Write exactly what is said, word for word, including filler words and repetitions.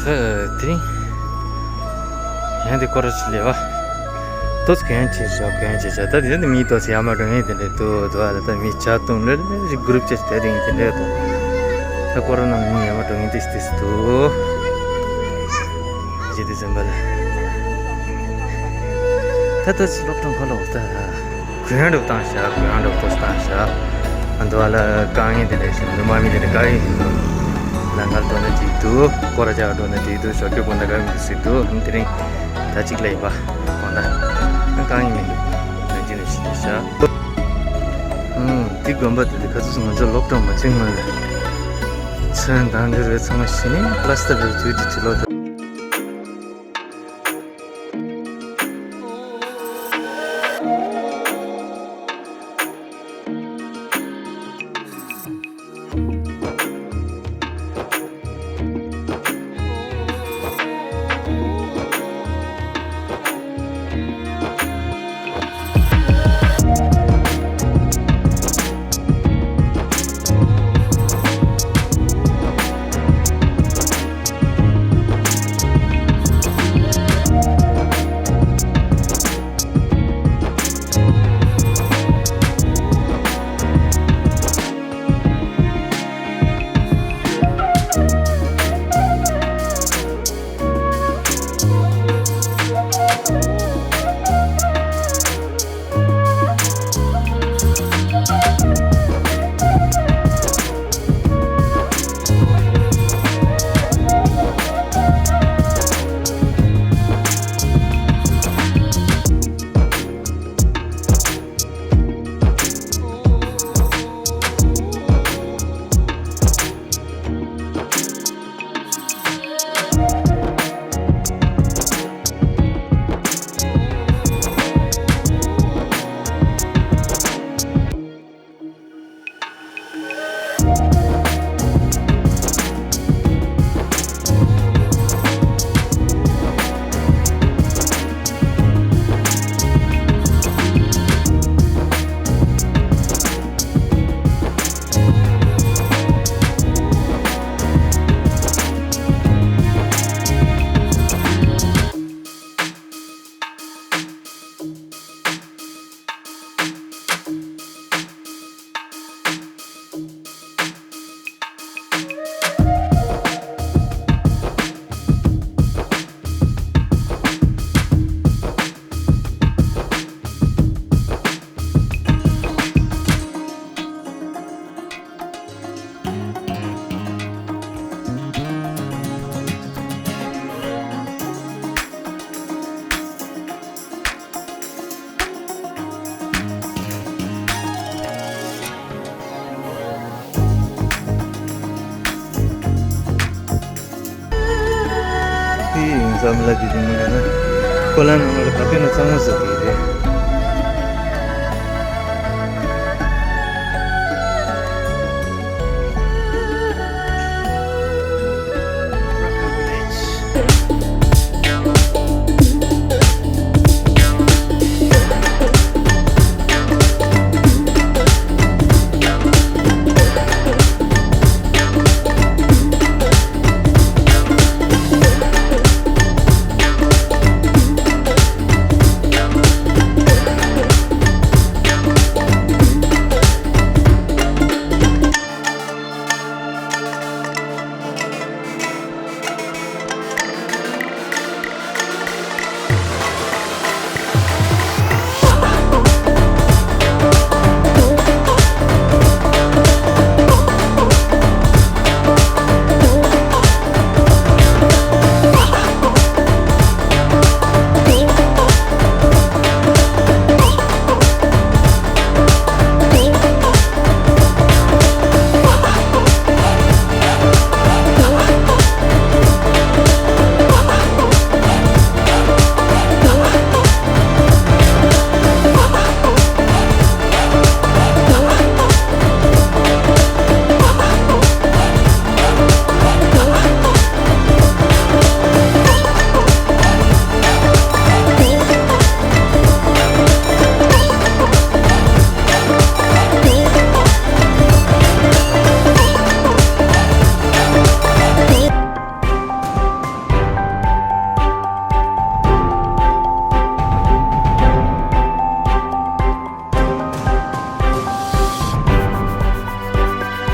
ཨ། དེ་རིང་ཡང་དེ་སྐོར་ར་ཅིག་ལས་པ། ཏོག་ཙམ་གོན་ཆེ་ཤོག་གོན་ཆེ་ཤོག་ད་དེ་ནི་མི་ཏོག་ཙམ་ཡར་མར་འགྲོ་མཁན་དེ་འདྲ་འདུག་འདུག་ཨ། ད་མི་ཇ་འཐུང་ལེ་ལེ་ཞིག་གུ་རུབ་ཅེས་དེ་རིང་དེ་འདྲ་འདུག་ད་སྐོར་ར་ནང་མི་ཡར་མར་འགྲོ་མཁན་དེ་ཞིག་དེ་ཞིག་འདུག་ཇི་དེ་ཟིན་པ་ལ། ད་ལྟ་སློབ་གྲྭ་ཁ་ལོག་ད། གུ་ཡངས་འགྲོ་བཏང་ཤག་གུ་ཡངས་འགྲོ་ཏོག་ཙམ་བཏང་ཤག་ཨ། འདུག་ཨ། ལ་དཀའ་ངལ་དེ་འདྲ་ཞིག་འདུག་མ་མི་དེ་འདྲ་དཀའ་ངལ་ཡིན་འདུག་ལ་ངར་འགྲོ་ན་འགྲིག་འདུག་སྐོར་ར་རྒྱག་འགྲོ་ན་འགྲིག་འདུག་ཞོགས་ཀས་དགོང་དག་དཀའ་ངལ་མི་འདུག་ཟེར་འདུག་དེ་རིང་ད་གཅིག་ལ་ཡིན་པ་དགོང་དག་ཨ། དཀའ་ངལ་མི་འདུག་ལ་འཇི་ནས་ཞིག་རེད་ཤག་ཨང་། འདི་དགོན་པ་དེ་དེ་ག་ཚོད་ང་ཚོ་སློབ་གྲྭ་མ་ཕྱིན་སྔོན་ལ་ཚོན་མདངས་འདི་རེད། ཚང་མ་ཞི་ནས་པ་ལ་སི་ཊིག་རེད་དུས་དེ་བྲིས་ལོ་ད། དེ་ཡིན་ཙམ་ལ་དེ་དེ་མོ་ལ་ན། ཁོ་ལ་ནང་ལ་ག་དུས་ན་གཙང་མ་བཟོ་གི་རེད།